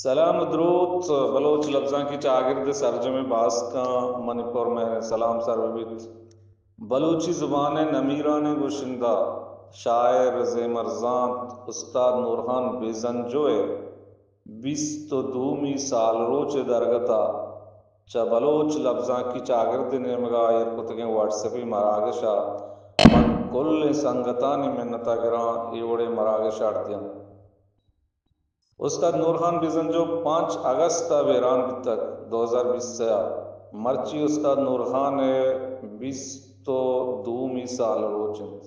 سلام ءُ دروت۔ بلوچ لبزانکی چاگرد ءِ سرجمیں باسکاں منی پر مہریں سلام سر بہ بیت۔ بلوچی زبان ءِ نمیرانیں گشندہ، شاعر، زیمر زانت استاد نورخان بیزنجو ءِ بیست ءُ دومی سالروچ ءِ درگت ءَ چہ بلوچ لبزانکی چاگرد ءِ نیمگ ءَ ایر کتگیں واٹس ایپی مراگش ءَ من کلیں سنگتانی منت ءَ گراں، اے وڑیں مراگش ءَ اڈ دیاں۔ استاد نورخان بیزنجو پنچ اگست ءَ بیران بیتگ، دو ہزار بیست ءَ۔ مرچی استاد نورخان ءِ بیست ءُ دومی سالروچ اِنت۔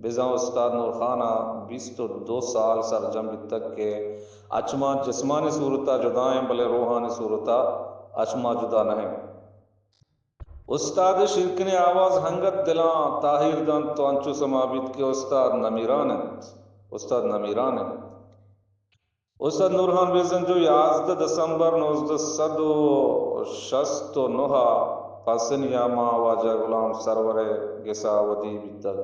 بزاں استاد نورخان ءَ بیست ءُ دو سال سرجم بیتگ کہ اچ ما جسمانی صورت ءَ جدا ایں، بلے روحانی صورت ءَ اچ ما جدا نہ ایں۔ استاد ءِ شیرکنیں آواز ہنگت دلاں تاہیر دنت تو انچو سما بیت کہ استاد نمیران اِنت، استاد نمیران اِنت۔ استاد نورخان بیزنجو یازدہ دسمبر نوزدہ سد ءُ شست ءُ نہ ءَ پسنی ءَ ماں واجہ غلام سرور ءِ گس ءَ ودی بیتگ۔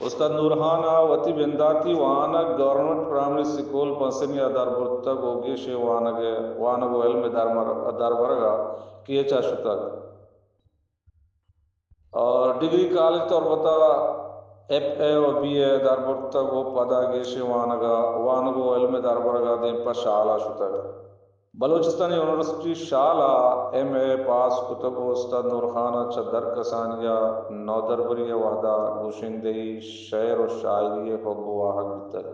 استاد نورخان ءَ وتی بنداتی وانگ گورنمنٹ پرائمری سکول پسنی ءَ در برتگ ءُ گیشیں وانگ ءِ، وانگ ءُ علم ءِ درمر-، دربرگ ءَ کیچ ءَ شتگ۔ ءُ ڈگری کالج تربت ءَ ایف اے ءُ بی اے در برتگ ءُ پدا گیشیں وانگ ءَ، وانگ ءُ علم ءِ دربرگ ءَ دیم پہ شال ءَ شتگ۔ بلوچستان یونیورسٹی شال ءَ ایم اے پاس کتگ ءُ استاد نورخان ءَ چہ درکسانی ءَ نودربری ءِ وہد ءَ گشندہی، شعر ءُ شاعری ءِ حب ءُ واہگ بیتگ۔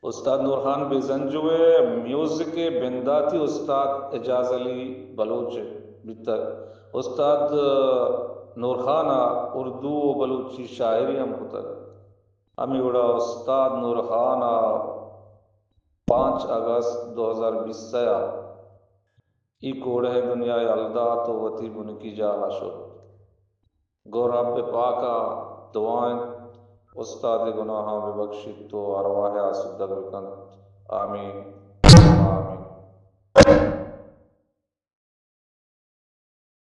استاد نورخان بیزنجو ءِ میوزک ءِ بنداتی استاد اعجاز علی بلوچ بیتگ۔ استاد نورخان ءَ اردو ءُ بلوچی شاعری ہم کتگ۔ ہمے وڑا استاد نورخان ءَ پانچ اگست دو ہزار بیست ءَ اے کوڑہیں دنیا ءَ یل دات ءُ وتی بنکی جاہ ءَ شت۔ گوں رب پاک ءَ دعا اِنت، استاد ءِ گناہاں بہ بکشیت ءُ ارواہ ءَ آسودگ بہ کنت۔ آمین۔